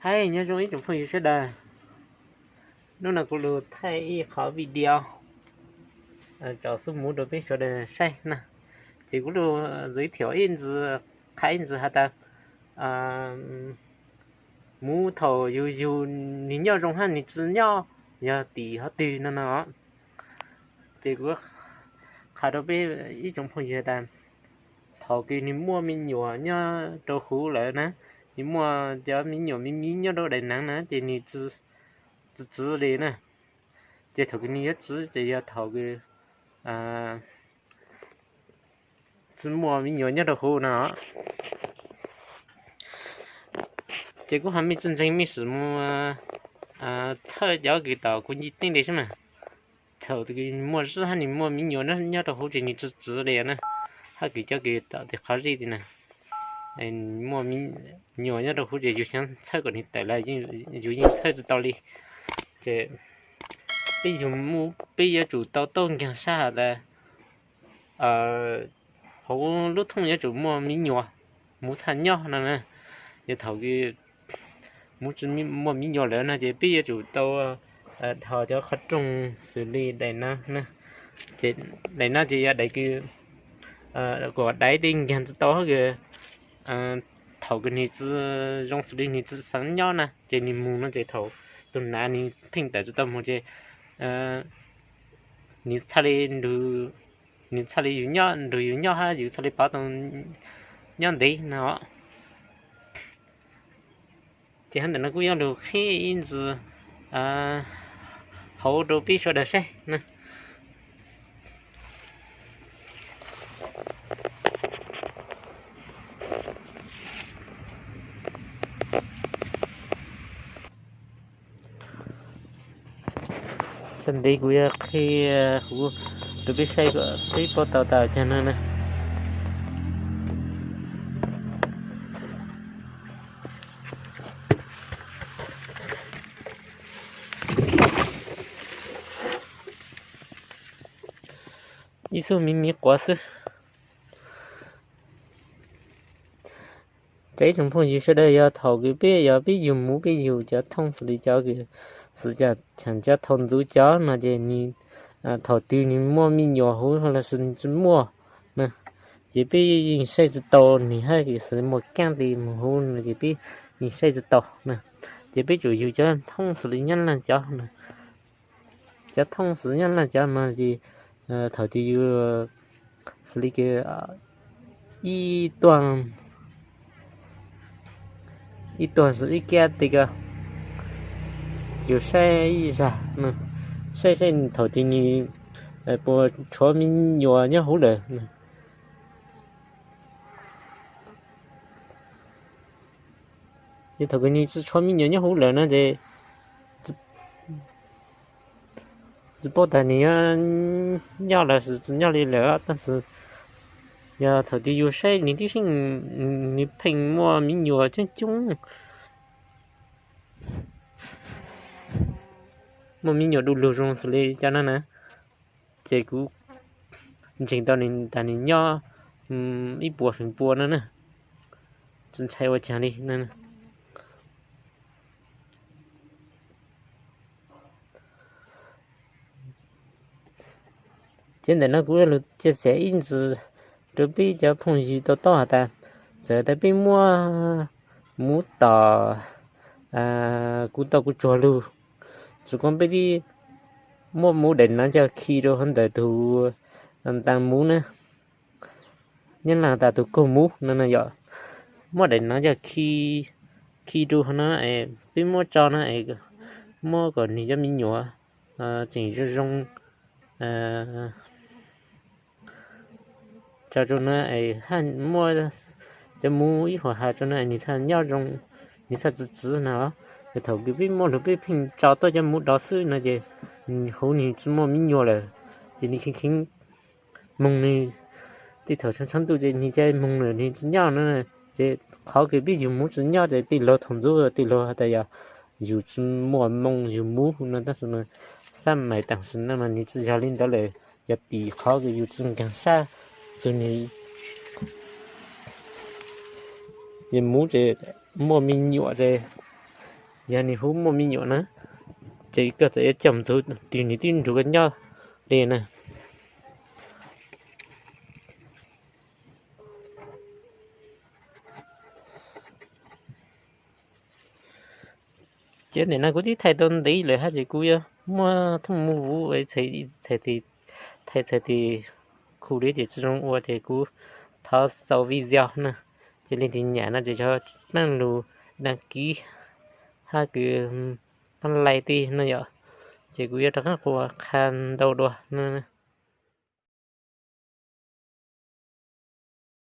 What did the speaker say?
Hais nyob zoo ib tsoom phooj ywg sawv daws, hnub no kuv lug thaij ib qhov video tso xub muv rau peb sawv daws saib na. Ces kuv lug giới thiệu ib ntsis, qha ib ntsis has tas muv thaum yug yug nwg nyob zoo hab nwg tsi nyob yog tim qhov twg no no. Ces kuv qha rau peb ib tsoom phooj ywg tas thaum kws nwg muaj me nyuam nyob rau huv lawm na, nwg muaj cov me nyuam me miv nyob rau daim naav na ces nwg tsi txwv li na. Ces thaum kws nwg yuav txwv ces yog thaum kws tsi muaj me nyuam nyob rau huv no. Ces kuv ho mej tsi ntseeg mej sim mus txhawb cov kws tom kuv ntiv teeb li sab mas. Thaum kws muaj zib hab nwg muaj me nyuam nyob rau huv ces nwg tsi txwv li na. Hab kws cov kws tom tej qhov zeb ti na, muaj me nyuam nyob rau huv ces yug xyaav txhawb kom nwg tawm lawm, yug yeej txhawb tsi tau li. Ces peb yug muv peb yuav tsum tau taub nkaag sab has tas hauv lub thooj yuav tsum muaj me nyuam, muv txhaj nyob no na. Yog thaum kws muv tsi muaj me nyuam lawm no ces peb yuav tsum tau dhos cov qhov rooj xws li daim no na. Ces daim no ces yog daim kws kom daiv tej nkaag tsi tau hab kws thaum kws nwg tsi zoo xws li nwg tsi xaav nyob na ces nwg moog no ces thaum tug nav nwg pheej tawm tsi tau moog ces nwg txhaj li, nwg txhaj li yug nyob, nrug yug nyob hab yug txhaj li pov tau nyob ntev no. Ces hab ntawm no kuj yuav lug qhib ib ntsis hauv rau peb sawv daws saib na. Txhaj ntev kuv yuav qhia huv rau peb saib kom peb paub tau tas caag no na. Ib xub miv miv quav xwb. Ces ib tsoom phooj ywg sawv daws, yog thaum kws peb, yog peb yug muv peb yug cov thooj xws li cov kws xwv cov thaum ntxuv cov no ces thaum twg nwg muaj me nyuam huv lossis nwg tsi muaj na, ces peb yeej saib tsi tau nwg hab kws xwv muaj kaab ti moog huv no ces peb yeej saib tsi tau na. Ces peb tsum yug cov thooj xws li nyob laag cov, cov thooj xws nyob laag cov no ces thaum twg yug xws li kws ib tuag, ib tuag ib kiab ti ko, yug saib ib zag, saib saib thaum twg nwg puas tshuav me nyuam nyob huv lawm. Ces thaum kws nwg tsi tshuav me nyuam nyob huv lawm no ces tsi paub tas nwg yuav nyob lossis tsi nyob li lawm, tab sis yog thaum twg yug saib nwg tib seej, nwg pheej muaj me nyuam coob coob, muaj me nyuam du lug zoo xws li cov no na, ces kuv ntseeg tau tas nwg nyob ib puas feem pua no na, tsi ntshai ua caag li no. Ces ntawm no kuv lug chia sẻ ib ntsis rau peb cov phooj ywg tau taub has tas, txawm tas peb muaj muv tom kuv tau kuv tsuag lug, tsi koom peb tib muaj muv daim naav coj khi rau hov ntawm tug ntaag muv na, nyob laag tas tug kaug muv no na yom, muaj daim naav coj khi rau hov no, peb muab tso no, muab kom nwg cov me nyuam tseem zoo zoo tso rau no, hab muab cov muv ib huam has rau no nwg txhaj nyob zoo, nwg txhaj txwv txwv no. Ces thaum kws peb muaj lug peb pheej tso tuaj cov muv dov xwb no ces huv nwg tsi muaj me nyuam lawm, ces nwg kheev kheev moog nwg, tej thaum tshav tshav ntuj ces nwg ca moog lawm nwg tsi nyob no. Ces qhov kws peb yug muv tsi nyob ces tej laug thaum ntxuv tej laug has tas yog yug tsi muaj moo yug muv no, tab sis mas xab mais tam sim no mas nwg tsi yog li ntawd lawm, yog tim qhov kws yug tsi nkaag sab txug nwg, yug muv ces muaj me nyuam ces Yog nws hu muaj me nyuam na, ces koj txawm yuav coj mus ntxuav tis nws twb nrug koj nyob li na. Ces ntawm no kuv twb thaij tau ntev lawm hab, ces kuv yuav muab thooj mus vuv txhais, thaij txhais tes khu li ces tsis zoo ua ces kuv thov xaus video na. Ces leej twg nyiam no ces yog pab lug đăng ký hab kws pab like tij no yom. Ces kuv yuav rov qab qhuas qha ntau dua no.